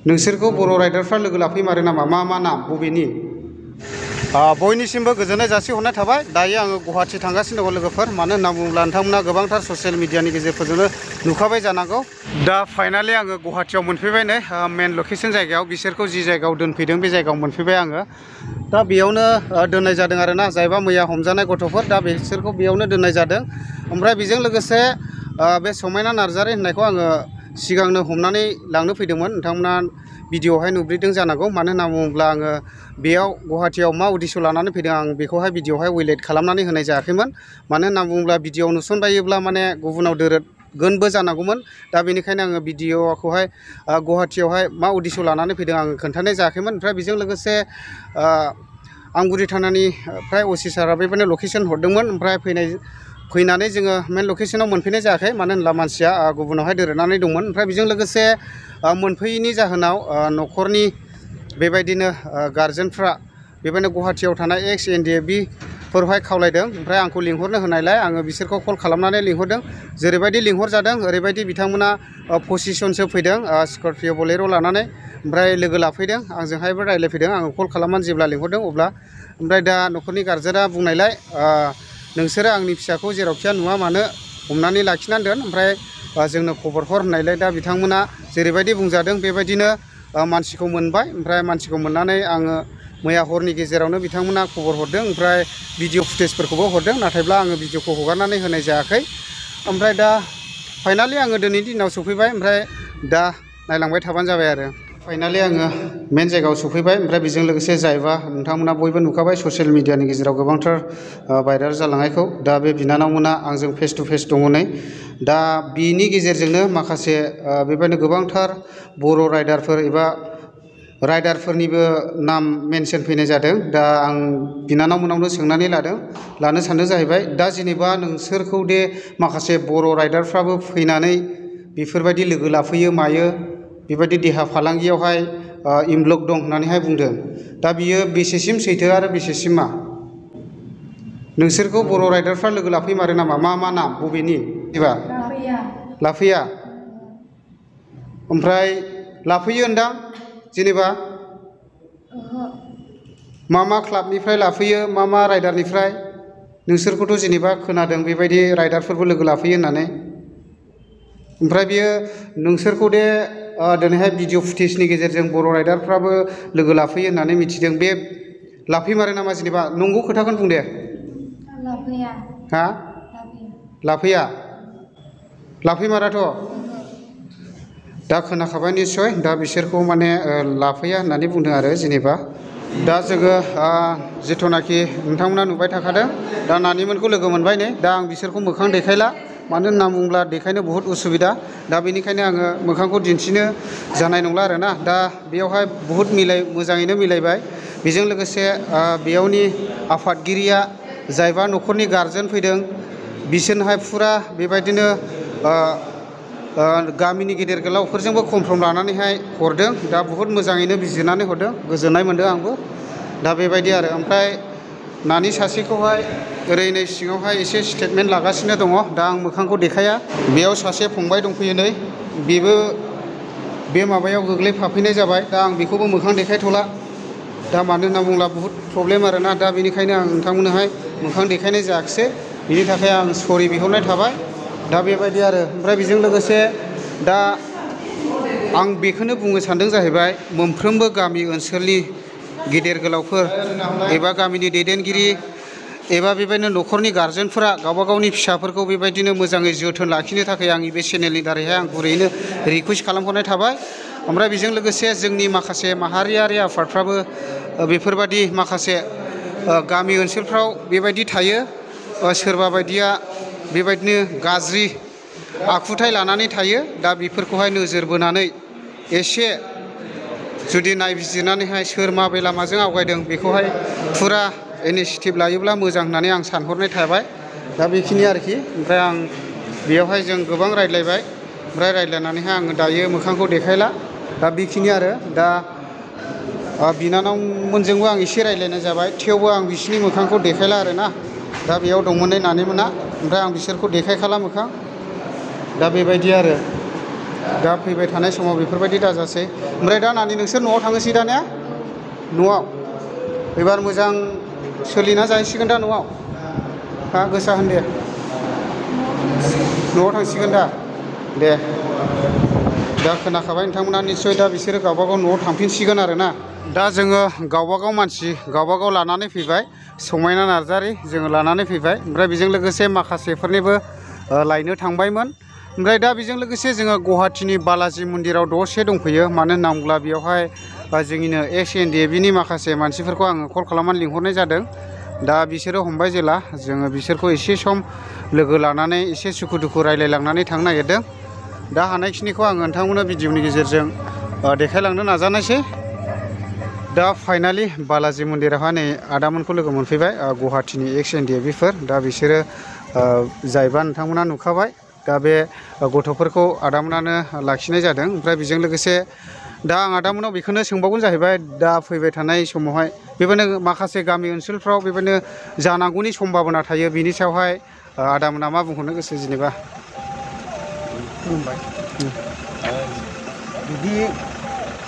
नोंसोरखौ बर' राइडारफ्रा लोगो लाफैमारो नामा? मा नाम, बबेनि? बयनिसिमबो गोजोननाय जासिहरनाय थाबाय। दायो आङो गुवाहाटि थांगासिनो दङ लोगोफोर। मानो होनना बुङोब्ला नोंथांमोना गोबांथार ससियेल मिडियानि गेजेरफोरजोंनो नुखाबाय जानांगौ। दा फाइनालि आङो गुवाहाटियाव मोनफैबाय नै मेन लकेसन जायगायाव। बिसोरखौ जि जायगायाव दोनफैदों बे जायगायाव मोनफैबाय आङो। दा बेयावनो दोननाय जादों आरोना, जायबा मैया हमजानाय गथ'फोर दा बिसोरखौ बेयावनो दोननाय जादों। ओमफ्राय बेजों लोगोसे बे समायना नार्जारि होननायखौ आङो सिगांनो हमनानै लांनो फैदोंमोन। नोंथांमोना भिडिअ'आवहाय नुब्रिदों जानांगौ। मानो होनना बुङोब्ला आङो बेयाव गुवाहाटियाव मा उद्देश्य लानानै फैदों आं बेखौहाय भिडिअ'आवहाय हाइलाइट खालामनानै होनाय जायाखैमोन। मानो होनना बुङोब्ला भिडिअ'आव नुसनबायोब्ला माने गुबुनाव दोरोदगोनबो जानांगौमोन। दा बेनिखायनो आङो भिडिअ'खौहाय गुवाहाटियावहाय मा उद्देश्य लानानै फैदों आङो खोन्थानाय जायाखैमोन। ओमफ्राय बेजों लोगोसे आमगुरि थानानिफ्राय असि सारा बेबायदिनो लकेसन हरदोंमोन। ओमफ्राय फैनानै जोङो मेन लकेसनाव मोनफैनाय जायाखै, मानो होनब्ला मानसिया गुबुनावहाय दोरोदनानै दंमोन। ओमफ्राय बेजों लोगोसे मोनफैयैनि जाहोनाव न'खरनि बेबायदिनो गारजेनफ्रा बेबायदिनो गुवाहाटियाव थानाय एक्स NDFB फोरावहाय खावलायदों। ओमफ्राय आंखौ लिंहरनो होनायलाय आङो बिसोरखौ कल खालामनानै लिंहरदों। जेरैबायदि लिंहरजादों ओरैबायदि बिथांमोना 25 जनसो फैदों स्करपिय' बलेर' लानानै। ओमफ्राय लोगो लाफैदों, आंजोंहायबो रायज्लायफैदों। आङो कल खालामनानै जेब्ला लिंहरदों अब्ला ओमफ्राय दा न'खरनि गारजेना बुंनायलाय नोंसोरो आंनि फिसाखौ जेरावखिया नुवा मानो हमनानै लाखिनानै दोन, ओमफ्राय जोंनो खबर हर होननायलाय दा बिथांमोना जेरैबायदि बुंजादों बेबायदिनो मानसिखौ मोनबाय। ओमफ्राय मानसिखौ मोननानै आङो मैया हरनि गेजेरावनो बिथांमोना खबर हरदों। ओमफ्राय भिडिअ' फुटेजफोरखौबो हरदों, नाथायब्ला आङो भिडिअ'खौ हगारनानै होनाय जायाखै। ओमफ्राय दा फाइनालि आङो दिनैनि दिनाव सफैबाय। ओमफ्राय दा नायलांबाय थाबानो जाबाय आरो। फाइनालि आङो मेन जायगायाव सफैबाय। ओमफ्राय बेजों लोगोसे जायबा नोंथांमोना बयबो नुखाबाय ससियेल मिडियानि गेजेराव गोबांथार भाइराल जालांनायखौ। दा बे बिनानावमोना आंजों फेस टु फेस दङ नै। दा बिनि गेजेरजोंनो माखासे बेबायदिनो गोबांथार बर' राइडारफोर एबा राइडारफोरनिबो नाम मेनसन फैनाय जादों। दा आं बिनानावमोनावनो सोंनानै लानो सानदों जाहैबाय, दा जेनेबा नोंसोरखौ दे माखासे बर' राइडारफ्राबो फैनानै बेफोरबायदि लोगो लाफैयो मायो, बेबायदि देहा फालांगियावहाय इनभल्भ दं होननानैहाय बुंदों। दा बियो बेसेसिम सैथो आरो बेसेसिम मा? नोंसोरखौ बर' राइडारफ्रा लोगो लाफैमारो नामा? मा नाम, बबेनि एबा? लाफैया। ओमफ्राय लाफैयो होनदां जेनेबा मा क्लाबनिफ्राय लाफैयो, मा राइडारनिफ्राय? नोंसोरखौथ' जेनेबा खोनादों बेबायदि राइडारफोरबो लोगो लाफैयो होननानै। ओमफ्राय बियो नोंसोरखौ दे दिनैहाय भिडिअ' फुटेजनि गेजेरजों बर' राइडारफ्राबो लोगो लाफैयो होननानै मिथिदों, बे लाफैमारो नामा? जेनेबा नंगौ खोथाखौनो बुं दे। लाफैया। हा? लाफैया। लाफैमाराथ'। दा खोनाखाबाय निस्सय, दा बिसोरखौ माने लाफैया होननानै बुंदों आरो जेनेबा। दा जोङो जिथुनाखि नोंथांमोना नुबाय थाखादों, दा नानिमोनखौ लोगो मोनबाय नै। दा आं बिसोरखौ मोखां देखायला, मानो होनना बुङोब्ला देखायनो बहुद उसुबिदा। दा बेनिखायनो आङो मोखांखौ दिन्थिनो जानाय नंला आरोना। दा बेयावहाय बहुद मोजाङैनो मिलायबाय। बेजों लोगोसे बेयावनि आफादगिरिया जायबा न'खरनि गारजेन फैदों बिसोरनोहाय फुरा बेबायदिनो गामिनि गेदेर गोलावफोरजोंबो कनफ्राम लानानैहाय हरदों। दा बहुद मोजाङैनो बिजिरनानै हरदों, गोजोननाय मोनदों आंबो। दा बेबायदि आरो। ओमफ्राय नानि सासेखौहाय ओरै नै सिङावहाय एसे स्टेटमेन्ट लागासिनो दङ। दा आं मोखांखौ देखाया। बेयाव सासे फंबाय दंफैयो नै, बेबो बे माबायाव गोग्लैफाफैनाय जाबाय। दा आं बेखौबो मोखां देखायथ'ला। दा मानो होनना बुङोब्ला बहुद प्रब्लेम आरोना। दा बेनिखायनो आं नोंथांमोननोहाय मोखां देखायनाय जायाखिसै। बिनि थाखाय आं सरि बिहरनाय थाबाय। दा बेबायदि आरो। ओमफ्राय बेजों लोगोसे दा आं बेखौनो बुंनो सानदों जाहैबाय, मोनफ्रोमबो गामि ओनसोलनि गेदेर गोलावफोर एबा गामिनि दैदेनगिरि एबा बेबायदिनो न'खरनि गारजेनफोरा गावबा गावनि फिसाफोरखौ बेबायदिनो मोजाङै जोथोन लाखिनो थाखाय आंनि बे चेनेलनि दारैहाय आं गुरैनो रिकुवेस्ट खालामहरनाय थाबाय। ओमफ्राय बेजों लोगोसे जोंनि माखासे माहारियारि आफादफ्राबो बेफोरबायदि माखासे गामि ओनसोलफ्राव बेबायदि थायो, सोरबा बायदिया बेबायदिनो गाज्रि आखुथाय लानानै थायो। दा बेफोरखौहाय नोजोर बोनानै एसे जुदि नायबिजिरनानैहाय सोर माबे लामाजों आवगायदों बेखौहाय फुरा इनिसियेटिभ लायोब्ला मोजां होननानै आं सानहरनाय थाबाय। दा बेखिनि आरोखि। ओमफ्राय आं बेयावहाय जों गोबां रायज्लायबाय। ओमफ्राय रायज्लायनानैहाय आङो दायो मोखांखौ देखायला। दा बेखिनि आरो। दा बिनानावमोनजोंबो आं एसे रायज्लायनाय जाबाय, थेवबो आं बिसिनि मोखांखौ देखायला आरोना। दा बेयाव दंमोन नै नानिमोना, ओमफ्राय आं बिसोरखौ देखायखाला मोखां। दा बेबायदि आरो। दा फैबाय थानाय समाव बेफोरबायदि दाजासै ओमफ्राय दा नानि नोंसोर न'आव थांनोसै दा ने न'आव एबार मोजां सोलिना जाहैसिगोन दा न'आव हा गोसा होनदे न'आव थांसिगोन दा दे दा खोनाखाबाय नोंथांमोना निस्सय दा बिसोरो गावबागाव न'आव थांफिनसिगोन आरो ना दा जोङो गावबागाव मानसि गावबागाव लानानै फैबाय समायना नार्जारि जोङो लानानै फैबाय ओमफ्राय बेजों लोगोसे माखासेफोरनिबो लायनो थांबायमोन ओमफ्राय दा बेजों लोगोसे जोङो गुवाहाटीनि बालाजि मन्दिराव दसे दंफैयो मानो होनना बुङोब्ला बेयावहाय जोंनिनो SNDFनि माखासे मानसिफोरखौ आङो कल खालामनानै लिंहरनाय जादों दा बिसोरो हमबाय जेला जोङो बिसोरखौ एसे सम लोगो लानानै एसे सुखु दुखु रायलायलांनानै थांनो नागिरदों दा हानायखिनिखौ आङो नोंथांमोननो भिडिअनि गेजेरजों देखायलांनो नाजानायसै दा फाइनालि बालाजि मन्दिरावहाय नै आदामोनखौ लोगो मोनफैबाय गुवाहाटीनि SNDFफोर दा बिसोरो जायबा नोंथांमोना नुखाबाय दा बे गथ'फोरखौ आदामोनानो लाखिनाय जादों ओमफ्राय बेजों लोगोसे दा आं आदामोनाव बेखौनो सोंबावगोन जाहैबाय दा फैबाय थानाय समावहाय बेबायदिनो माखासे गामि ओनसोलफ्राव बेबायदिनो जानांगौनि सम्भाबना थायो बिनि सायावहाय आदामोना मा बुंहरनो गोसो जेनेबा खुलुमबाय बिदि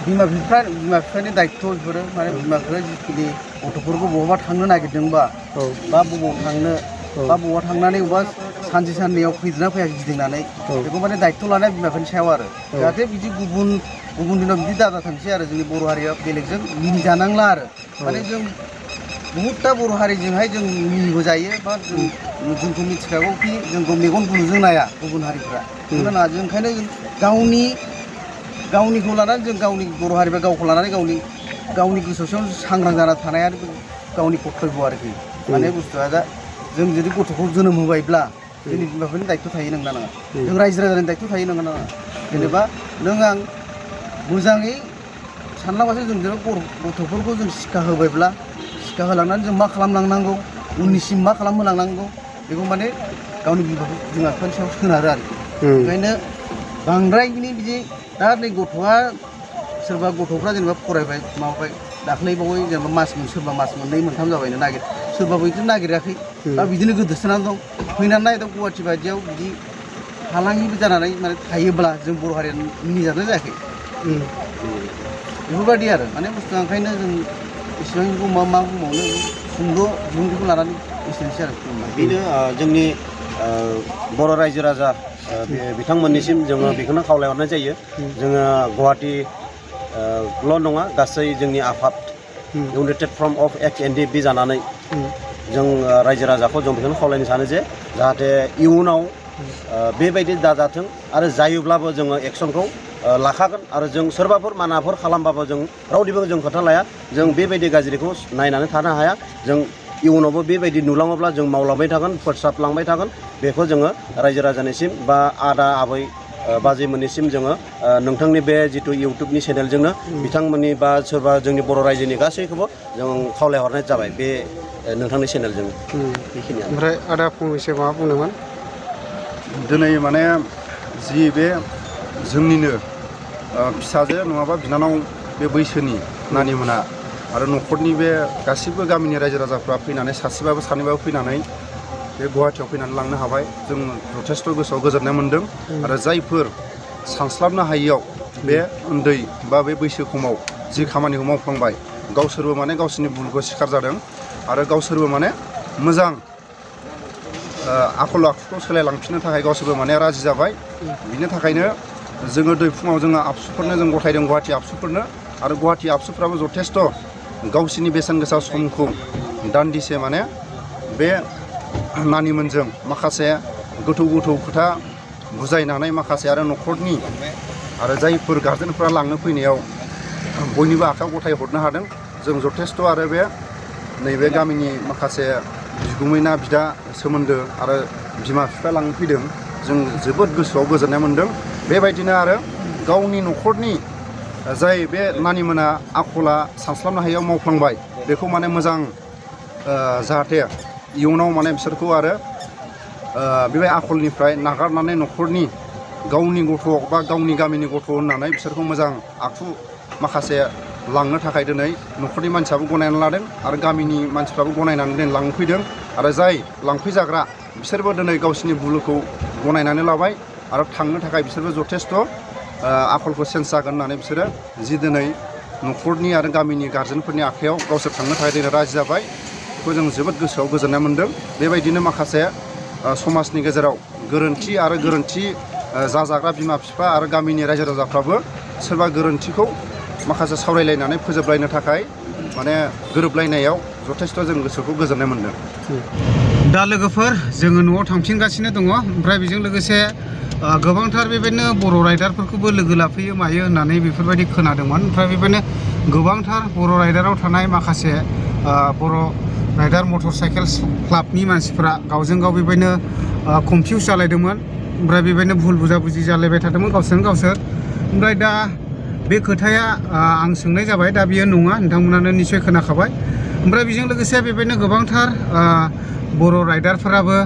बिमा बिफानि दायित्व बेफोरो माने बिमा बिफाया जिखिनि गथ'फोरखौ बहाबा थांनो नागिरदोंबा बा बबाव थांनो बा बबावबा थांनानै बबेबा सानसे साननैयाव फैदोंना फैयाखै गिदिंनानै बेखौ माने दायित्व लानाया बिमा बिफानि सायाव आरो जाहाथे बिदि गुबुन दिनाव बिदि दादा थांसै आरो जोंनि बर' हारिया बेलेगजों मिनिजानांला आरो माने जों बहुदथा बर' हारिजोंहाय जों मिनिबो जायो बा जोंखौ मिथिखागौ कि जोंखौ मेगन बुलुजों नाया गुबुन हारिफ्रा ना जों ओंखायनो गावनिखौ लानानै जों गावनि बर' हारिफ्रा गावखौ लानानै गावनि गोसोआव सांग्रां जाना थानाया गावनि कर्तब्य आरोखि माने बुस्थुआ दा जों जुदि गथ'खौ जोनोम होबायब्ला जोंनि बिमा बिफानि दायित्व थायो नंगौना नङा जों रायजो राजानि दायित्व थायो नंगौना नङा जेनेबा नों आं मोजाङै सानलांबासो जों गथ'फोरखौ जों सिक्षा होबायब्ला सिक्षा होलांनानै जों मा खालामलांनांगौ उननिसिम मा खालामहोलांनांगौ बेखौ माने गावनि बिमा बिफानि सायाव सोनारो आरोखि ओंखायनो बांद्राय बिदि दा नै सोरबा गथ'फ्रा जेनेबा फरायबाय माबाबाय दाख्लैबावै जेनेबा सोरबा मास मोननै मोनथाम जाबायनो सोरबा बिदिनो नागिराखै दा बिदिनो गोदोसोनानै दं फैनानै नायदों गुवाहाटि बायदियाव बिदि फालांगिबो जानानै माने थायोब्ला जों बर' हारिया मिनिजानाय जायाखै बेफोरबायदि आरो माने बुस्थुआ ओंखायनो जों इसेबां मा बुंबावनो सुंद' बिबुंथिखौ लानानै एसेनोसै आरो बेनो जोंनि बर' रायजो राजा बिथांमोननिसिम जोङो बेखौनो खावलायहरनाय जायो जोङो गुवाहाटील' नङा गासै जोंनि आफाद इउनाइटेड फ्रन्ट अफ SNDF जानानै जों रायजो राजाखौ जों बेखौनो खावलायनो सानो जे जाहाथे इयुनाव बेबायदि दाजाथों आरो जायोब्लाबो जोङो एक्सनखौ लाखागोन आरो जों सोरबाफोर मानाफोर खालामबाबो जों रावनिबो जों खोथा लाया जों बेबायदि गाज्रिखौ नायनानै थानो हाया जों इयुनावबो बेबायदि नुलाङोब्ला जों मावलांबाय थागोन फोसाबलांबाय थागोन बेखौ जोङो रायजो राजानिसिम बा आदा आबै बाजैमोननिसिम जोङो नोंथांनि बे जिथु इउटुबनि चेनेलजोंनो बिथांमोननि बा सोरबा जोंनि बर' रायजोनि गासैखौबो जों खावलायहरनाय जाबाय बे नोंथांनि चेनेलजों बेखिनियानो ओमफ्राय आदा फंनैसो मा बुंदोंमोन दिनै माने जि बे जोंनिनो फिसाजो नङाबा बिनानाव बे बैसोनि नानिमोना आरो न'खरनि बे गासिबो गामिनि रायजो राजाफ्रा फैनानै सासेबाबो सानैबाबो फैनानै बे गुवाहाटीयाव फैनानै लांनो हाबाय जों जथेस्थ' गोसोआव गोजोननाय मोन्दों आरो जायफोर सानस्लाबनो हायियाव बे उन्दै बा बे बैसो खमाव जि खामानिखौ मावफ्लांबाय गावसोरबो माने गावसोरनि भुलखौ सिखार जादों आरो गावसोरबो माने मोजां आखल आखुखौ सोलायलांफिननो थाखाय गावसोरबो माने राजि जाबाय बिनि थाखायनो जोङो दै फुङाव जोङो आबसुफोरनो जों गथायदों गुवाहाटी आबसुफोरनो आरो गुवाहाटी आबसुफ्राबो जथेस्थ' गावसिनि बेसेन गोसा समखौ दान्दिसे माने बे नानिमोनजों माखासे गोथौ खोथा बुजायनानै माखासे आरो न'खरनि आरो जायफोर गार्जेनफ्रा लांनो फैनायाव बयनिबो आखायाव गथाय हरनो हादों जों जथेस्थ' आरो बे नैबे गामिनि माखासे बिगुमैना बिदा सोमोन्दो आरो बिमा बिफा लांनो फैदों जों जोबोद गोसोआव गोजोननाय मोन्दों बेबायदिनो आरो गावनि न'खरनि जाय बे नानिमोना आखला सानस्लाबनो हायियाव मावफ्लांबाय बेखौ माने मोजां जाहाथे इयुनाव माने बिसोरखौ आरो बे आखलनिफ्राय नागारनानै न'खरनि गावनि गथ' बा गावनि गामिनि गथ' होननानै बिसोरखौ मोजां आखु माखासे लांनो थाखाय दिनै न'खरनि मानसियाबो गनायनानै लादों आरो गामिनि मानसिफ्राबो गनायनानै दिनै लांफैदों आरो जाय लांफैजाग्रा बिसोरबो दिनै गावसिनि भुलखौ गनायनानै लाबाय आरो थांनो थाखाय बिसोरबो जथेस्थ' आखलखौ चेन्ज जागोन होननानै बिसोरो जि दिनै न'खरनि आरो गामिनि गार्जेनफोरनि आखायाव गावसोर थांनो थाखाय दिनै राजि जाबाय बेखौ जों जोबोद गोसोआव गोजोननाय मोन्दों। बेबायदिनो माखासे समाजनि गेजेराव गोरोन्थि आरो गोरोन्थि जाजाग्रा बिमा बिफा आरो गामिनि रायजो राजाफ्राबो सोरबा गोरोन्थिखौ माखासे सावरायलायनानै फोजोबलायनो थाखाय माने गोरोबलायनायाव जथेस्थ' जों गोसोखौ गोजोननाय मोन्दों। दा लोगोफोर जोङो न'आव थांफिनगासिनो दङ। ओमफ्राय बेजों लोगोसे गोबांथार बेबायदिनो बर' राइडारफोरखौबो लोगो लाफैयो मायो होननानै बेफोरबायदि खोनादोंमोन। ओमफ्राय बेबायदिनो गोबांथार बर' राइडाराव थानाय माखासे बर' राइडार मटर साइकेल क्लाबनि मानसिफ्रा गावजों गाव बेबायदिनो कनफिउस जालायदोंमोन। ओमफ्राय बेबायदिनो भुल बुजाबुजि जालायबाय थादोंमोन गावसोरजों गावसोर। ओमफ्राय दा बे खोथाया आं सोंनाय जाबाय, दा बियो नङा, नोंथांमोनानो निस्सय खोनाखाबाय। ओमफ्राय बेजों लोगोसे बेबायदिनो गोबांथार बर' राइडारफोराबो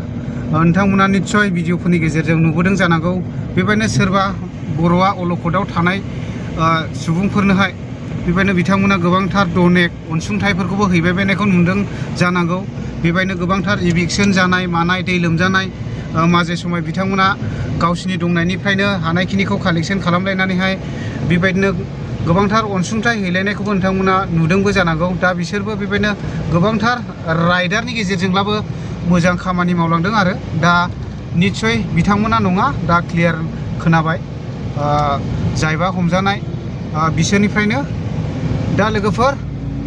नोंथांमोना निस्सय भिडिअफोरनि गेजेरजों नुबोदों जानांगौ। बेबायदिनो सोरबा बर'आ अलखदाव थानाय सुबुंफोरनोहाय बेबायदिनो बिथांमोना गोबांथार डनेट अनसुंथाइफोरखौबो हैबाय बायनायखौ नुदों जानांगौ। बेबायदिनो गोबांथार इभिक्सन जानाय मानाय दै लोमजानाय माजे समाय बिथांमोना गावसिनि दंनायनिफ्रायनो हानायखिनिखौ कालेक्सन खालामलायनानैहाय बेबायदिनो गोबांथार अनसुंथाइ हैलायनायखौबो नोंथांमोना नुदोंबो जानांगौ। दा बिसोरबो बेबायदिनो गोबांथार राइडारनि गेजेरजोंब्लाबो मोजां खामानि मावलांदों आरो दा निस्सय बिथांमोना नङा, दा क्लियार खोनाबाय जायबा हमजानाय बिसोरनिफ्रायनो। दा लोगोफोर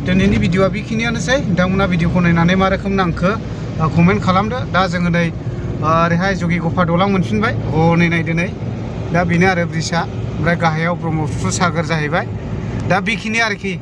दिनैनि भिडिअआ बेखिनियानोसै। नोंथांमोना भिडिअखौ नायनानै मा रोखोम नांखो कमेन्ट खालामदो। दा जोङो नै ओरैहाय जगिघफा दलां मोनफिनबाय हनै नायदो नै, दा बेनो आरो ब्रिजआ। ओमफ्राय गाहायाव ब्रह्मपुत्र सागर जाहैबाय। दा बेखिनि आरोखि।